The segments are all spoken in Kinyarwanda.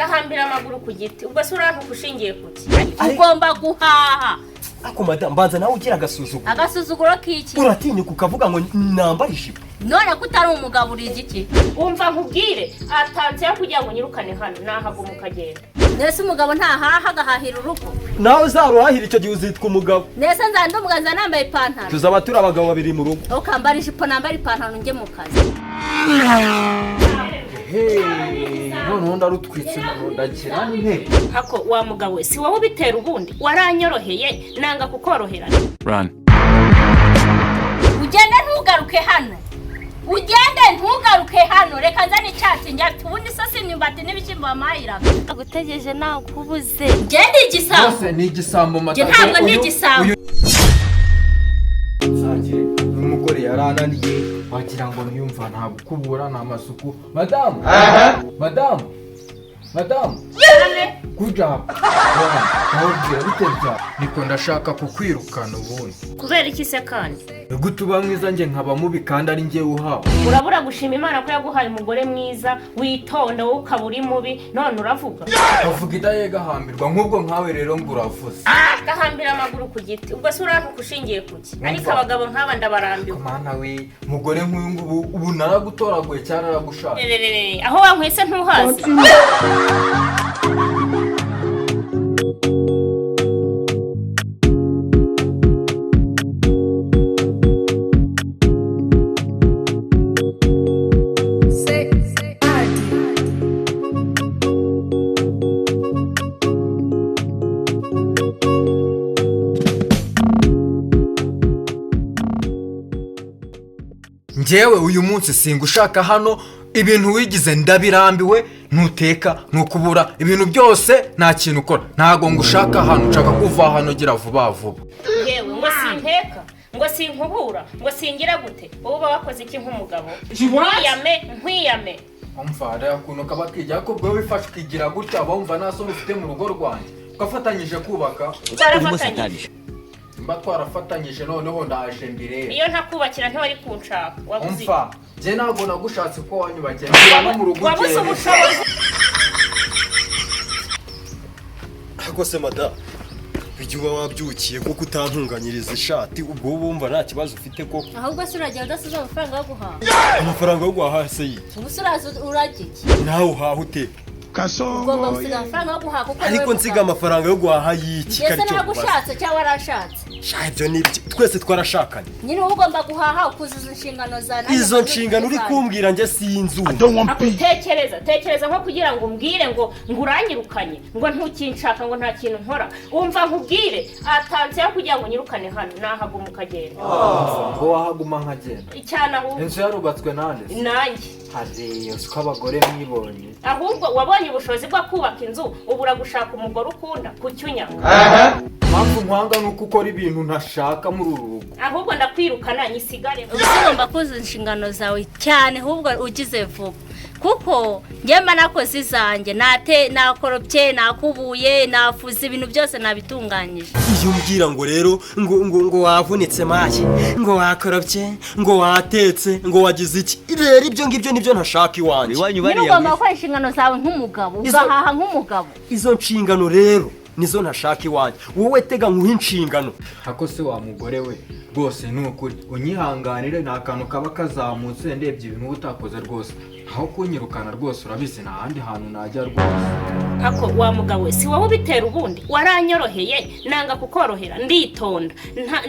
Gahambira amaguru ku giti. Ubwo se urantuka ushingiye ku ki? Ugomba guhaha. Ako madamu, mbanza nawe ugira agasuzuguro. Agasuzuguro k'iki? Uratinyuka ukavuga ngo nambare ijipo? None ko utari umugabo, uri igiki? Umva nkubwire, atanze yo kugira ngo unyirukane hano, nahaguma ukagenda. Nese umugabo ntahaha agahahira urugo? Nawe uzaruhahira, icyo gihe uzitwa umugabo. Nese nzaba ndi umugabo, nzaba nambaye ipantaro? Tuzaba turi abagabo babiri mu rugo. Ukambara ijipo, nambara ipantaro, njye mu kazi. Noneho ndarutwitse, ndagira nte? Hako wa mugabo we, si wowe ubitera ubundi? Waranyoroheye nanga kukorohera. Run. Ugende ntugaruke hano, ugende ntugaruke hano. Reka nzane icyatsi njya ubundi so si imyumbati n'ibishyimbo wamahiraga. Agutegereje nakubuze. Ngende igisambo. Rwose ni igisambo. Njye ntabwo ndi igisambo. Nsangire n'umugore yarananiye, wagira ngo ntiyumva, nta gukubura, nta masuku. Madamu, madamu, madamu, good job. Ndababwira bite bya niko ndashaka kukwirukana ubundi. Kubera iki se kandi? Ni gute uba mwiza, njye nkaba mubi, kandi ari njye uhawe? Urabura gushima Imana ko yaguhaye umugore mwiza witonda, wowe ukaba uri mubi, none uravuga. Bavuga idahega hambirwa nk'ubwo nkawe rero ngo uravuze. Gahambira amaguru ku giti. Ubwo se urantuka ushingiye ku ki? Ariko Umva. abagabo nk'aba ndabarambiwe. Mana we, mugore nk'uyu ngubu ubu naragutoraguye cyangwa naragushaka? Rererere, aho wankwese ntuhazi. Njyewe uyu munsi singushaka hano. Ibintu wigize ndabirambiwe. Ntuteka, ntukubura, ibintu byose, nta kintu ukora. Ntago ngushaka hano, nshaka kuva hano, gira vuba vuba. Yewe, ngo sinteka, ngo sinkubura, ngo singira gute? Wowe uba wakoze iki nk'umugabo? Nkwiyame, nkwiyame. Umva, reba ukuntu kaba kijya, ariko ubwo wifashe ukigira gutya, uba wumva nta soni ufite mu rugo rwanjye twafatanyije kubaka? Twarafatanyije. Mba twarafatanyije, noneho ndaje mbirebe. Iyo ntakubakira ntiwari kunshaka. Wabuze iki? Umva, njye ntabwo nagushatse ko wanyubakiye, ngira no mu rugo Wabuze ugende. ubushobozi. Ariko se madamu, igihe uba wabyukiye kuko utantunganyiriza ishati, ubwo wowe wumva nta kibazo ufite koko? Ahubwo se uragira udasize amafaranga yo guhaha? Amafaranga yo guhaha se yi? Ubu se uraza urajya iki? Nawe uhaha ute? Ugomba gusiga amafaranga yo guhaha kuko Ariko nsiga amafaranga yo guhaha y'iki? Njye se Karicyo? naragushatse cyangwa warashatse? Sha, ibyo ni ibyo, twese twarashakanye. Nyine wowe ugomba guhaha ukuzuza inshingano zawe, nanjye Izo nkuzuza nshingano uri izanjye. kumbwira njye sinzumva. Tekereza, tekereza nko kugira ngo umbwire ngo uranyirukanye, ngo ntukinshaka, ngo nta kintu nkora. Umva nkubwire, atanze yo kugira ngo unyirukane hano, nahaguma ukagenda. Ngo wahaguma nkagenda? Cyane ahubwo. Inzu yarubatswe nande se? Nanjye. Hari usiko abagore mwibonye. Ahubwo wabonye ubushobozi bwo kubaka inzu, ubura gushaka umugore ukunda, kuki unyanga? Impamvu nkwanga ni uko ukora ibintu ntashaka muri uru rugo. Ahubwo ndakwirukana nyisigare. Ubu se ugomba kuzuza inshingano zawe cyane, ahubwo ugize vuba, kuko njye mba nakoze izanjye, nate nakoropye, nakubuye, nafuze, ibintu byose nabitunganyije. Iyo umbwira ngo rero ngo wavunitse maye, ngo wakorobye, ngo watetse, ngo wagize iki, rero ibyo ngibyo nibyo ntashaka iwanjye. Iwanyu Nyine bariya. ugomba gukora inshingano zawe nk'umugabo, ugahaha nk'umugabo. Izo nshingano rero nizo ntashaka iwanjye. Wowe tega nkuhe inshingano. Ako se wa mugore we, rwose ni ukuri unyihanganire, ni akantu kaba kazamutse, ndebye ibintu uba utakoze rwose, aho kunyirukana rwose urabizi nta handi hantu najya rwose. Ako wa mugabo we, si wowe ubitera ubundi? Waranyoroheye nanga kukorohera, nditonda,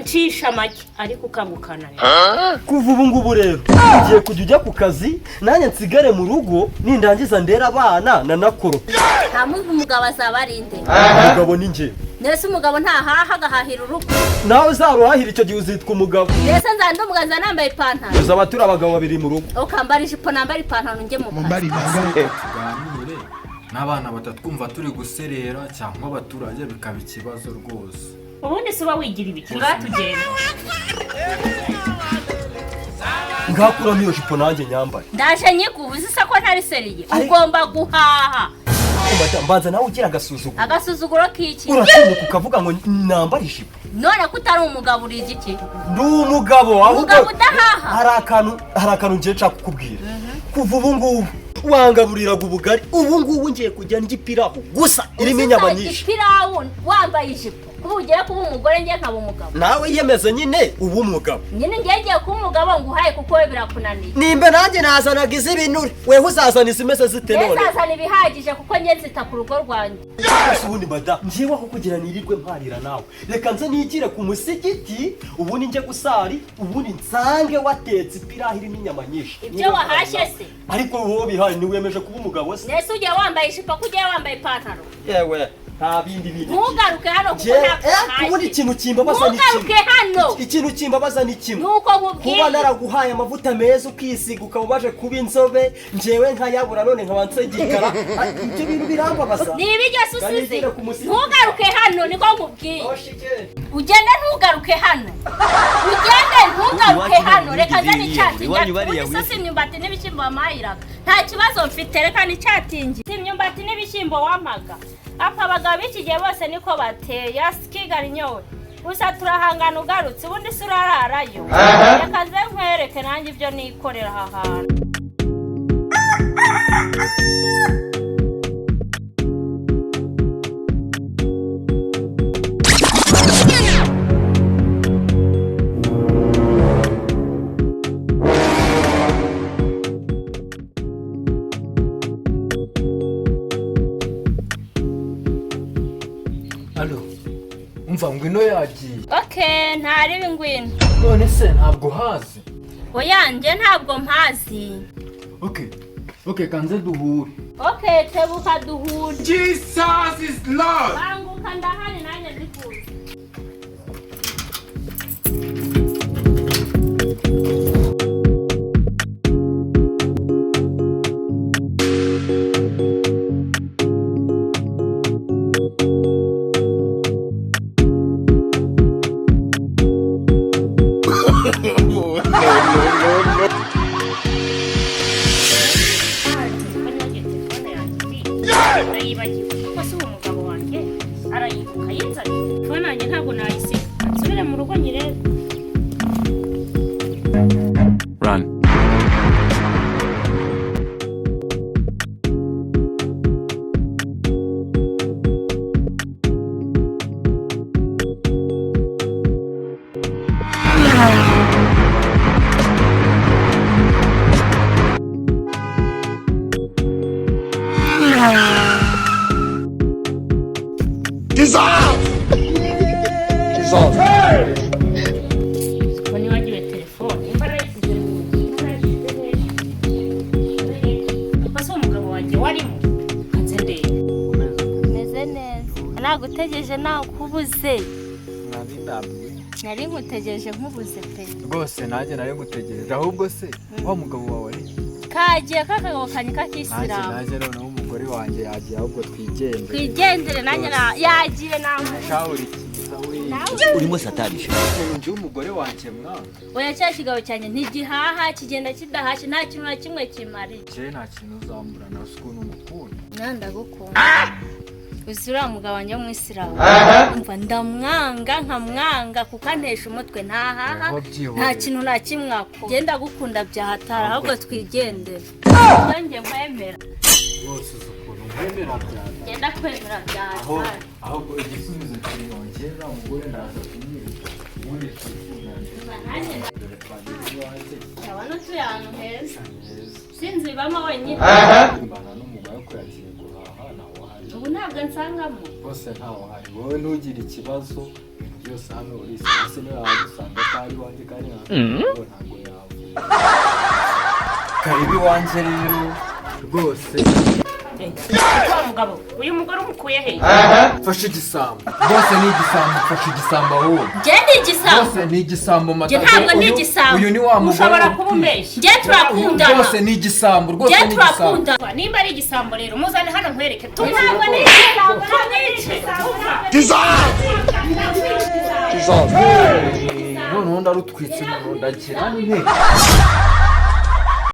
ncisha make, ariko ukangukananira. Kuva ubu ngubu rero ugiye kujya ujya ku kazi, nanjye nsigare mu rugo, nindangiza ndera abana nanakorope. Nta muntu, umugabo azaba ari nde? Umugabo ni njye. Nese umugabo ntahaha agahahira urugo? Nawe uzaruhahira, icyo gihe uzitwa umugabo. Nese nzaba ndi umugabo, nzaba nambaye ipantaro? Tuzaba turi abagabo babiri mu rugo. Ukambara ijipo, nambara ipantaro, njye mu kazi. Tuganire n'abana batatwumva turi guserera, cyangwa abaturage bikaba ikibazo rwose. Ubundi se uba wigira ibiki? Ngaha tugenda. Ngakuramo iyo jipo nanjye nyambare. Ndaje nyiguhe, uzi se ko ntari sérieux? Ugomba guhaha. Madamu, mbanza nawe ugira agasuzuguro. Agasuzuguro k'iki? Uratinyuka ukavuga ngo nambare ijipo? None ko utari umugabo, uri igiki? Ndi umugabo ahubwo. Umugabo udahaha? Hari akantu ngiye nshaka kukubwira. Kuva ubu ngubu Wangaburiraga ubugari, ubu ngubu ngiye kujya ndya ipirahu gusa irimo inyama nyinshi. Ipirawu wambaye ijipo, kuba ugiye kuba umugore, njye nkaba umugabo. Nawe yemeze nyine uba umugabo. Nyine ngiye ngiye kuba umugabo nguhaye, kuko we birakunaniye. Nimba nanjye nazanaga iz'ibinure, weho uzazana izimeze zite Njye none? nzazana ibihagije, kuko njye nzita ku rugo rwanjye. Ese ubundi madamu, njyewe aho kugira nirirwe mparira nawe, reka nze nigire ku musigiti, ubundi njye gusari, ubundi nsange watetse ipirahu irimo inyama nyinshi. Ibyo wahashye se? Ariko wowe bihaye, ntiwemeje kuba umugabo se? Mbese ugiye wambaye ijipo, ko ugiye wambaye ipantaro? Yewe, nta bindi bindi. Ntugaruke hano kuko Njye ntabwo ubundi wahashye. ikintu kimbabaza ni Ntugaruke kimwe. hano. Ikintu kimbabaza ni kimwe. Nuko nkubwiye. Kuba naraguhaye amavuta meza ukisiga, ukaba ubaje kuba inzobe, njyewe nkayabura, none nkaba nsegikara. Ah, ibyo bintu birambabaza. Ni ibiryo se usize? Nigire ku musigiti. Ntugaruke hano, niko nkubwiye. Oshike. Ugende, ntugaruke hano. Ugende, ntugaruke Iwacu hano. ntabwo Reka nze wigeze nicyatingi. iwanyu bariya Ubundi se wize. si imyumbati n'ibishyimbo wampahiraga? Nta kibazo mfite, reka nicyatingi. Si imyumbati n'ibishyimbo wampaga? Apfa, abagabo b'iki gihe bose niko bateye. Asikigara inyowe gusa, turahangana ugarutse. Ubundi se urararayo? Reka nze nkwereke nanjye ibyo nikorera aha hantu. Alo, umva, ngwino, yagiye. Okay, ntaribi, ngwino. None se ntabwo uhazi? Oya, njye ntabwo mpazi. Okay, kanze duhure. Okay, tebuka duhure. Jesus is Lord. Banguka, ndahari nanjye ndikuzi. Telefone yanjye ndayibagiwe kuko si uwo mugabo wanjye arayibuka yinzanye. Telefone yanjye ntabwo nayisiga, nsubire mu rugo nyirebe. Run. Jesus. Ko nibagiwe telefone, imba nayisize mu nzu, imba nayisize hehe? Kuko si umugabo wanjye warimo, nze ndebe. Meze neza, nagutegereje nakubuze. Nari ndambiwe. Nari nkutegereje nkubuze pe. Rwose nanjye nari ngutegereje. Ahubwo se wa mugabo wawe ari? Kagiye kakagabo kanjye Nanjye kakisilamu. Nanjye noneho umugore wanjye yagiye, ahubwo twigendere. Twigendere, nanjye yagiye namubuze. Shawuri cyiza we. Urimo satanisha. Njye umugore wanjye mwana. Oya, cya kigabo cyanjye ntigihaha, kigenda kidahashye, nta kintu na kimwe kimariye. Njye nta kintu uzambura, nawe ukuntu umukunda. Mwana, ndagukunda. Uzi uriya mugabo wanjye w'umwisilamu, umva, ndamwanga nkamwanga kuko antesha umutwe, ntahaha. Aho byihoreye. Nta kintu na kimwe akora. Genda, gukunda byahatara, ahubwo twigendere. Nanjye nkwemera. Rwose uzi ukuntu nkwemera byane. Genda, kwemera Aho byahatara. ahubwo igisubizo kiri, njye uriya mugore ndaza kumwica, ubundi twitunganye. Nanjye Dore twageze iwanjye. ndabona utuye ahantu heza. Heza. Sinzibamo wenyine. Mbana n'umugore ko yagiye guhaha, ntawe uhari. Ubu ntabwo nsangamo. Rwose ntawe uhari, wowe ntugire ikibazo, ibintu byose hano urisanga. Se niba wagusanga atari iwanjye kandi ntabwo yavuga. Karibu iwanjye rero rwose. Wa mugabo, uyu mugore umukuye he? Fashe igisambo, rwose ni igisambo, fashe igisambo wowe. Njye ndi igisambo? Rwose ni igisambo mata. Njye ntabwo ndi Uyu- igisambo. Uyu ni wa mugore Ushobora kuba umbeshya. Njye turakundana. Rwose ni igisambo, rwose Njye ni igisambo. turakundana. Nimba ari igisambo rero, muzane hano nkwereke. Ntabwo ni igisambo, ntabwo ari igisambo. Noneho ndarutwitse umuntu, ndagira nte?